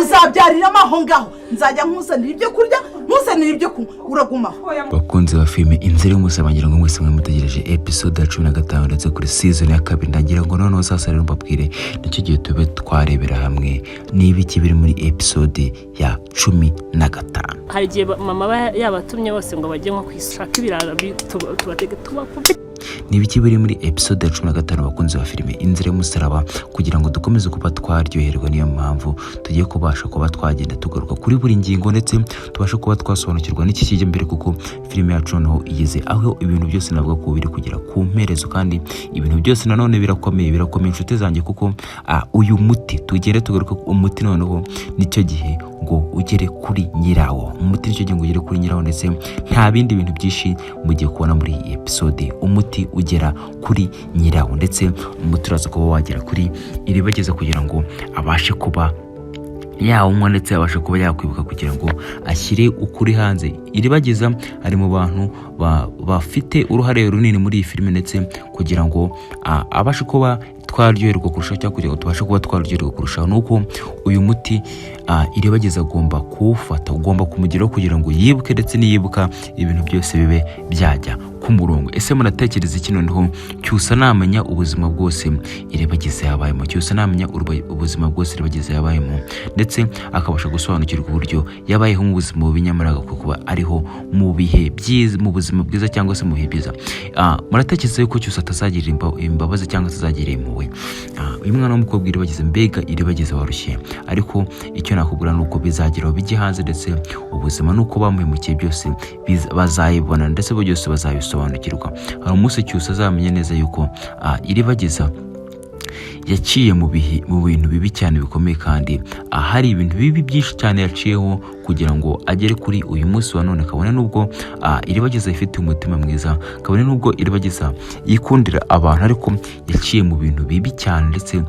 Uzabyariramo aho ngaho. Nzajya nkuzanira ibyo kurya, nkuzanira ibyo kunywa, uragumaho. Bakunzi ba filime Inzira y'Umusaraba, ngira ngo mwese mutegereje episode ya 15 ndetse kuri season ya kabiri. Ndagira ngo noneho sasa rero mbabwire, nicyo gihe tube twarebera hamwe niba iki biri muri episode ya 15. Hari igihe mama aba yabatumye bose ngo bajye nko kwishaka ibirara, tubatege tubakubite. Ni ibiki biri muri episode ya 15, bakunzi ba filime Inzira y'Umusaraba, kugira ngo dukomeze kuba twaryoherwa? Niyo mpamvu tugiye kubasha kuba twagenda tugaruka kuri buri ngingo, ndetse tubashe kuba twasobanukirwa n'iki kijya mbere, kuko filime yacu noneho igeze aho ibintu byose navuga ko biri kugera ku mperezo, kandi ibintu byose nanone birakomeye, birakomeye inshuti zanjye, kuko uyu muti tugende tugaruka ku umuti. Noneho nicyo gihe ngo ugere kuri nyirawo. Umuti nicyo gihe ngo ugere kuri nyirawo, ndetse nta bindi bintu byinshi mugiye kubona muri iyi episode. Umuti ugera kuri nyirawo, ndetse umuti uraza kuba wagera kuri Iribageza kugira ngo abashe kuba yawunywa, ndetse abashe kuba yakwibuka kugira ngo ashyire ukuri hanze. Iribageza ari mu bantu bafite uruhare runini muri iyi filime, ndetse kugira ngo abashe kuba twaryoherwa kurushaho, cyangwa kugira ngo tubashe kuba twaryoherwa kurushaho, nuko uyu muti Iribageza agomba kuwufata, ugomba kumugeraho kugira ngo yibuke, ndetse niyibuka ibintu byose bibe byajya ku murongo. Ese muratekereza iki? Noneho Cyusa namenya ubuzima bwose Iribageza yabayemo, Cyusa namenya ubuzima bwose Iribageza yabayemo, ndetse akabasha gusobanukirwa uburyo yabayeho mu buzima bubi, nyamara agakwiye kuba ariho mu bihe byiza, mu buzima bwiza cyangwa se mu bihe byiza, muratekereza yuko Cyusa atazagira imbabazi cyangwa atazagira impuhwe uyu mwana w'umukobwa Iribageza? Mbega Iribageza warushye! Ariko icyo nakubwira ni uko bizageraho bijye hanze, ndetse ubuzima nuko bamuhemukiye byose bazayibona, ndetse bo byose bazabisobanukirwa. Hari umunsi Cyusa azamenya neza yuko Iribageza yaciye mu bihe, mu bintu bibi cyane bikomeye, kandi hari ibintu bibi byinshi cyane yaciyeho kugira ngo agere kuri uyu munsi wa none, kabone nubwo Iribageza ifite umutima mwiza, kabone nubwo Iribageza yikundira abantu, ariko yaciye mu bintu bibi cyane. Ndetse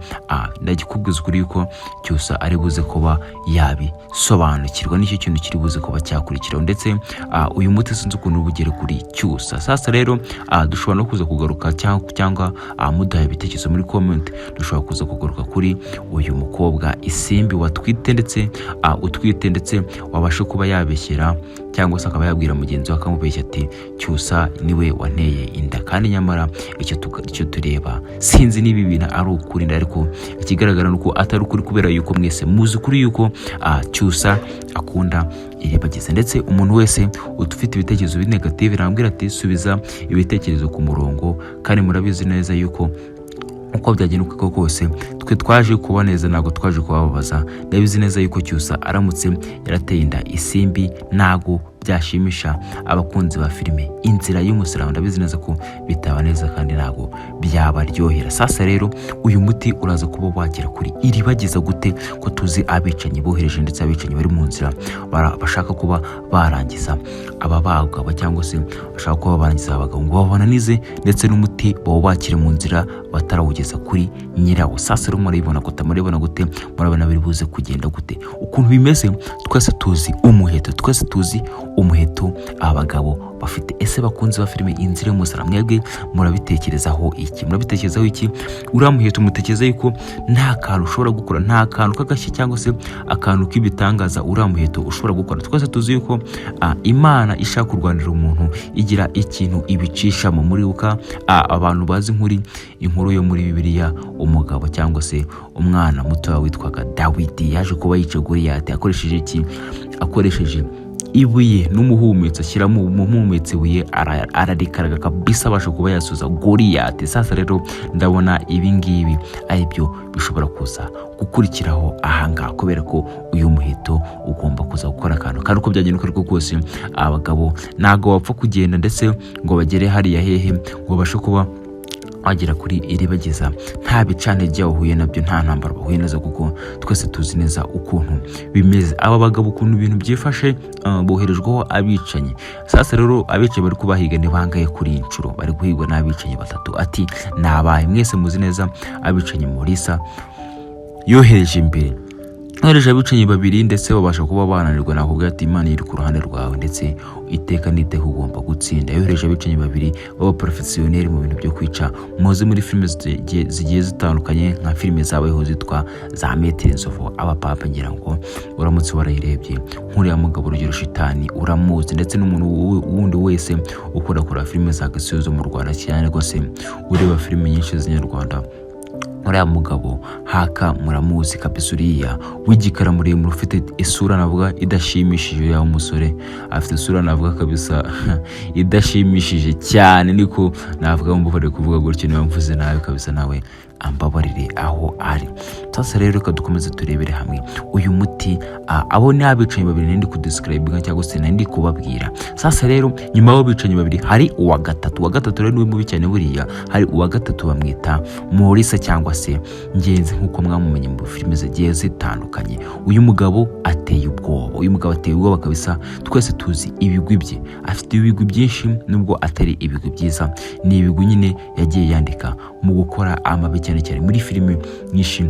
ndagikubwiza ukuri yuko Cyusa ari buze kuba yabisobanukirwa, nicyo kintu kiri buze kuba cyakurikiraho. Ndetse uyu muti sinzi ukuntu bugere kuri Cyusa. Sasa rero dushobora no kuza kugaruka, cyangwa muduhaye ibitekerezo muri comment, dushobora kuza kugaruka kuri uyu mukobwa Isimbi watwite, ndetse utwite, ndetse wabasha kuba yabeshyera cyangwa se akaba yabwira mugenzi we, akamubeshya ati Cyusa niwe wanteye inda, kandi nyamara icyo tureba sinzi niba ibintu ari ukuri, ariko ikigaragara ni uko atari ukuri, kubera yuko mwese muzi ukuri yuko Cyusa akunda Iribagiza. Ndetse umuntu wese ufite ibitekerezo biri negative arambwira ati subiza ibitekerezo ku murongo, kandi murabizi neza yuko uko byagenda uko kose twe twaje kuboneza, ntabwo twaje kubababaza. Ndabizi neza yuko Cyusa aramutse yarateye inda Isimbi ntabwo byashimisha abakunzi ba filime Inzira y'Umusaraba. Ndabizi neza ko bitaba neza kandi ntabwo byabaryohera. Sasa rero uyu muti uraza kuba wagera kuri Iribagiza gute, ko tuzi abicanyi bohereje, ndetse abicanyi bari mu nzira bashaka kuba barangiza aba bagabo, cyangwa se bashaka kuba barangiza aba bagabo ngo babananize, ndetse n'umuti bawubakire mu nzira batarawugeza kuri nyirawo? Sasa rero murabibona gute? Murabibona gute? Murabona biri buze kugenda gute? Ukuntu bimeze, twese tuzi umuheto, twese tuzi umuheto abagabo bafite. Ese bakunzi ba filime Inzira y'Umusaraba, mwebwe murabitekerezaho iki? Murabitekerezaho iki? Uriya muheto mutekereza yuko nta kantu ushobora gukora, nta kantu k'agashya cyangwa se akantu k'ibitangaza uriya muheto ushobora gukora? Twese tuzi yuko Imana ishaka kurwanira umuntu igira ikintu ibicishamo. Muribuka, abantu bazi inkuru yo muri Bibiliya, umugabo cyangwa se umwana muto witwaga Dawidi yaje kuba yica Goliyati akoresheje iki? Akoresheje ibuye n'umuhumetso, ashyiramo umuhumetso ibuye ararikaraga kabisa, abasha kuba yasuza Goliyati. Sasa rero ndabona ibi ngibi ari byo bishobora kuza gukurikiraho ahangaha, kubera ko uyu muheto ugomba kuza gukora akantu, kandi uko byagenda uko ariko kose abagabo ntabwo bapfa kugenda ndetse ngo bagere hariya hehe, ngo babashe kuba wagera kuri Iribagiza nta bicantege bahuye nabyo, nta ntambaro bahuye nazo, kuko twese tuzi neza ukuntu bimeze, aba bagabo ukuntu ibintu byifashe. Boherejweho abicanyi. Sasa rero abicanyi bari kubahiga ni bangahe kuri iyi nshuro? Bari guhigwa n'abicanyi batatu. Ati ni abahe? Mwese muzi neza abicanyi Mulisa yohereje imbere. Yohereje abicanyi babiri ndetse babasha kuba bananirwa. Nakubwira ati Imana iri ku ruhande rwawe ndetse iteka n'iteka ugomba gutsinda. Yohereje abicanyi babiri b'abaporofesiyoneri mu bintu byo kwica, muzi muri filime zigiye zitandukanye, nka filime zabayeho zitwa za Maître Nzovu Abapapa. Ngira ngo uramutse warayirebye, nk'uriya mugabo Rugero Shitani uramuzi, ndetse n'umuntu wundi wese ukora kora filime za gasiyo zo mu Rwanda cyane rwose, ureba filime nyinshi z'inyarwanda, uriya mugabo Haka muramuzi kabisa, uriya w'igikara muremure ufite isura navuga idashimishije. Uriya w'umusore afite isura navuga kabisa idashimishije cyane, niko navuga. Mbabarire kuvuga gutyo, niba mvuze nabi kabisa nawe ambabarire aho ari. Sasa rero reka dukomeze turebere hamwe uyu muti. Abo ni abicanyi babiri nari ndi kudescribinga cyangwa se nari ndi kubabwira. Sasa rero nyuma y'abo bicanyi babiri hari uwa gatatu. Uwa gatatu rero niwe mubi cyane buriya. Hari uwa gatatu bamwita Morisa cyangwa se Ngenzi, nk'uko mwamumenye mu filime zigiye zitandukanye. Uyu mugabo ateye ubwoba, uyu mugabo ateye ubwoba kabisa. Twese tuzi ibigwi bye, afite ibigwi byinshi nubwo atari ibigwi byiza. Ni ibigwi nyine yagiye yandika mu gukora amabi, cyane cyane muri filime nyinshi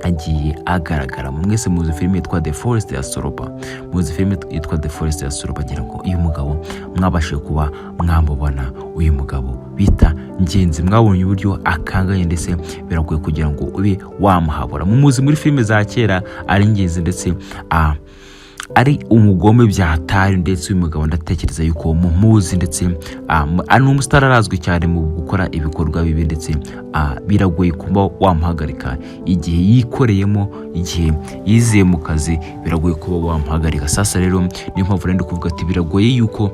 agiye agaragara. Mwese muzi filime yitwa The Forest ya Soroba, muzi filime yitwa The Forest ya Soroba. Ngira ngo uyu mugabo mwabashije kuba mwamubona, uyu mugabo bita Ngenzi, mwabonye uburyo akanganye ndetse biragoye kugira ngo ube wamuhabura. Mumuzi muri filime za kera ari Ngenzi ndetse ari umugome bya hatari. Ndetse uyu mugabo ndatekereza yuko mumuzi, ndetse ni umusitari, arazwi cyane mu gukora ibikorwa bibi, ndetse biragoye kuba wamuhagarika igihe yikoreyemo, igihe yizeye mu kazi, biragoye kuba wamuhagarika. Sasa rero niyo mpamvu rero ndi kuvuga ati biragoye yuko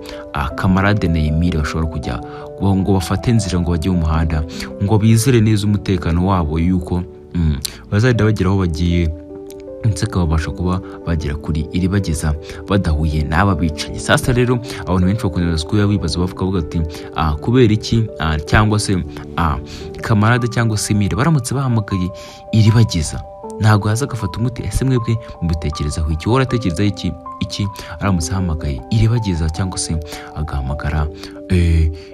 Kamarade na Emile bashobora kujya ngo bafate inzira, ngo bajye mu muhanda, ngo bizere neza umutekano wabo yuko bazajya bagera aho bagiye ndetse bakabasha kuba bagera kuri Iribageza badahuye n'aba bicanyi. Sasa rero abantu benshi bakunda kuba bibaza, bavuga ati kubera iki cyangwa se Kamarade cyangwa se Emile baramutse bahamagaye Iribageza ntabwo yaza agafata umuti? Ese mwebwe mubitekerezaho iki? Wowe uratekerezaho iki aramutse ahamagaye Iribageza cyangwa se agahamagara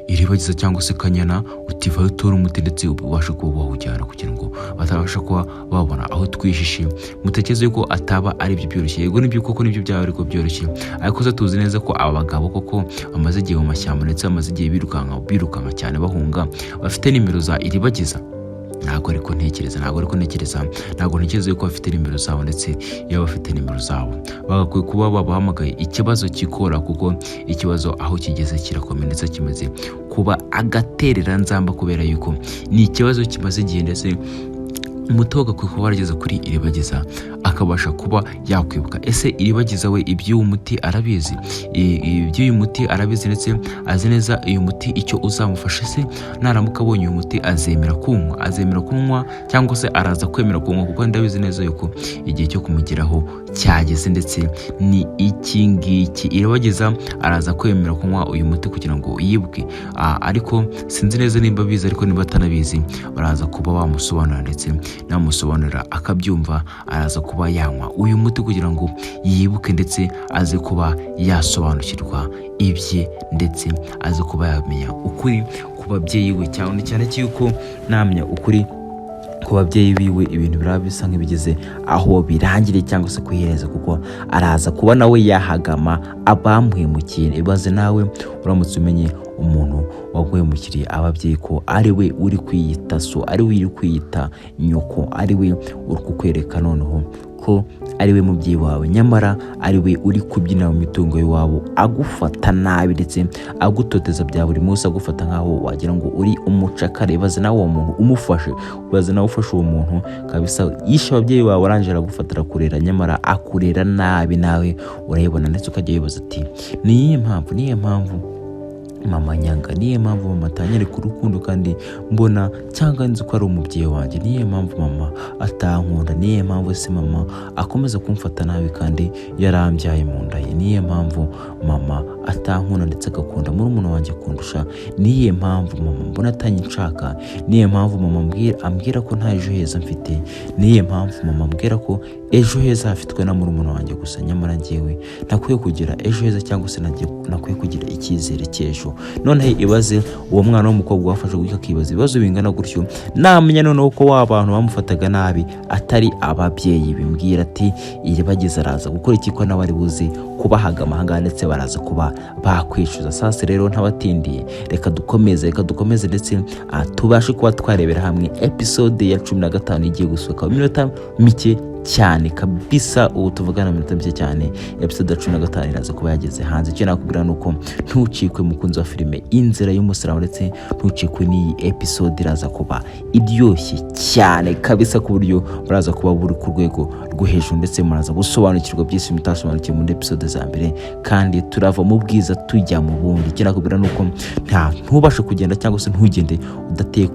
Iribagiza cyangwa se Kanyana, uti vayo utore umuti ndetse ubashe kuba wawujyana kugira ngo batabasha kuba babona aho twihishe? Mutekereze yuko ataba ari byo byoroshye. Yego, nibyo koko, nibyo byaba ariko byoroshye, ariko se tuzi neza ko aba bagabo koko bamaze igihe mu mashyamba ndetse bamaze igihe birukanka, birukanka cyane bahunga, bafite nimero za Iribagiza? Ntabwo ariko ntekereza, ntabwo ariko ntekereza, ntabwo ntekereza yuko bafite nimero zabo. Ndetse iyo bafite nimero zabo bagakwiye kuba babahamagaye ikibazo kikora, kuko ikibazo aho kigeze kirakomeye ndetse kimaze kuba agaterera nzamba, kubera yuko ni ikibazo kimaze igihe, ndetse umuti agakwiye kuba warageze kuri Iribagiza akabasha kuba yakwibuka. Ese Iribagiza we iby'uyu muti arabizi? Iby'uyu muti arabizi, ndetse azi neza uyu muti icyo uzamufasha. Ese naramuka abonye uyu muti azemera kunywa? Azemera kunywa cyangwa se araza kwemera kunywa? Kuko ndabizi neza yuko igihe cyo kumugeraho cyageze, ndetse ni iki ngiki. Iribagiza araza kwemera kunywa uyu muti kugira ngo yibuke? Ariko sinzi neza nimba abizi, ariko niba atanabizi baraza kuba bamusobanurira, ndetse namusobanurira akabyumva araza kuba yanywa uyu muti kugira ngo yibuke, ndetse aze kuba yasobanukirwa ibye, ndetse aze kuba yamenya ukuri ku babyeyi we, cyane cyane cy'uko namenya ukuri ku babyeyi biwe ibintu biraba bisa nk'ibigeze aho birangiriye cyangwa se kuyihereza, kuko araza kuba nawe yahagama abamuhemukiye. Ibaze nawe uramutse umenye umuntu waguhemukiriye ababyeyi ko ari we uri kwiyita so, ari we uri kwiyita nyoko, ari we uri kukwereka noneho ko ari we mubyeyi wawe, nyamara ari we uri kubyina mu mitungo y'iwabo, agufata nabi ndetse agutoteza bya buri munsi, agufata nk'aho wagira ngo uri umucakara. Ibaze nawe uwo muntu umufashe, ibaze nawe ufashe uwo muntu kabisa yishe ababyeyi bawe, arangije aragufata arakurera, nyamara akurera nabi, nawe urayibona, ndetse ukajya wibaza ati ni iyihe mpamvu, ni iyihe mpamvu mama nyanga, niyo mpamvu mama atanyereka urukundo kandi mbona cyangwa nzi ko ari umubyeyi wanjye, niyo mpamvu mama atankunda, niyo mpamvu se mama akomeza kumfata nabi kandi yarambyaye mu nda ye, niyo mpamvu mama atankunda ndetse agakunda murumuna wanjye kundusha? Niyihe mpamvu mama mbona atanshaka? Niyihe mpamvu mama ambwira ko nta ejo heza mfite? Niyihe mpamvu mama ambwira ko ejo heza hafitwe na murumuna wanjye gusa, nyamara njyewe ntakwiye kugira ejo heza cyangwa se ntakwiye kugira icyizere cy'ejo? Noneho ibaze uwo mwana w'umukobwa wafashe gutya akibaza ibibazo bingana gutyo, namenya noneho ko wa bantu bamufataga nabi atari ababyeyi, bimbwira ati Iribagiza araza gukora iki, ko nawe ari buze kubahagama ahangaha ndetse baraza kuba bakwicuza? Sasa rero ntabatindiye, reka dukomeze ndetse tubashe kuba twarebera hamwe episode ya 15 igiye gusohoka mu minota mike cyane kabisa. Ubu tuvugana mu minota mike cyane episode ya 15 iraza kuba yageze hanze. Icyo nakubwira ni uko ntucikwe, mukunzi wa filime Inzira y'Umusaraba, ndetse ntucikwe n'iyi episode, iraza kuba iryoshye cyane kabisa, ku buryo muraza kuba buri ku rwego rwo hejuru, ndetse muraza gusobanukirwa byinshi mutasobanukiwe muri episode za mbere, kandi turava mu bwiza tujya mu bundi. Icyo nakubwira ni uko ntubashe kugenda cyangwa se ntugende udateye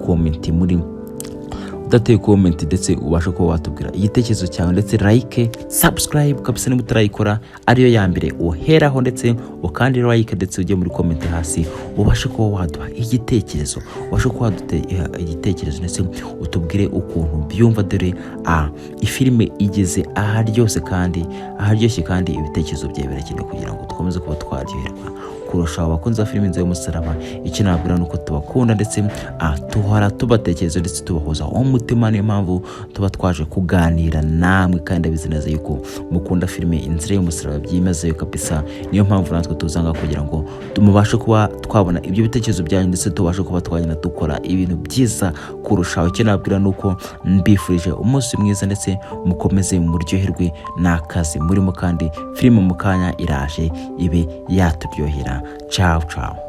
comment, ndetse ubashe kuba watubwira igitekerezo cyawe, ndetse like, subscribe kabisa niba utarayikora, ariyo ya mbere uheraho, ndetse ukandi like, ndetse ujye muri comment hasi ubashe kuba waduha igitekerezo, ubashe kuba waduha igitekerezo ndetse utubwire ukuntu byumva. Dore ifilime igeze aharyoshye kandi aharyoshye, kandi ibitekerezo byawe birakenewe kugira ngo dukomeze kuba twaryoherwa kurusha. Abakunzi ba filime Inzira y'Umusaraba, icyo nababwira ni uko tubakunda, ndetse tuhora tubatekereza ndetse tubahoza umutima. Niyo mpamvu tuba twaje kuganira namwe, kandi ndabizi neza yuko mukunda filime Inzira y'Umusaraba byimazeyo kabisa. Niyo mpamvu natwe tuzanga kugira ngo mubashe kuba twabona ibyo bitekerezo byanyu, ndetse tubashe kuba twagenda dukora ibintu byiza kurushaho. Icyo nababwira ni uko mbifurije umunsi mwiza, ndetse mukomeze muryoherwe n'akazi murimo, kandi filime mu kanya iraje ibe yaturyohera. Ciao ciao.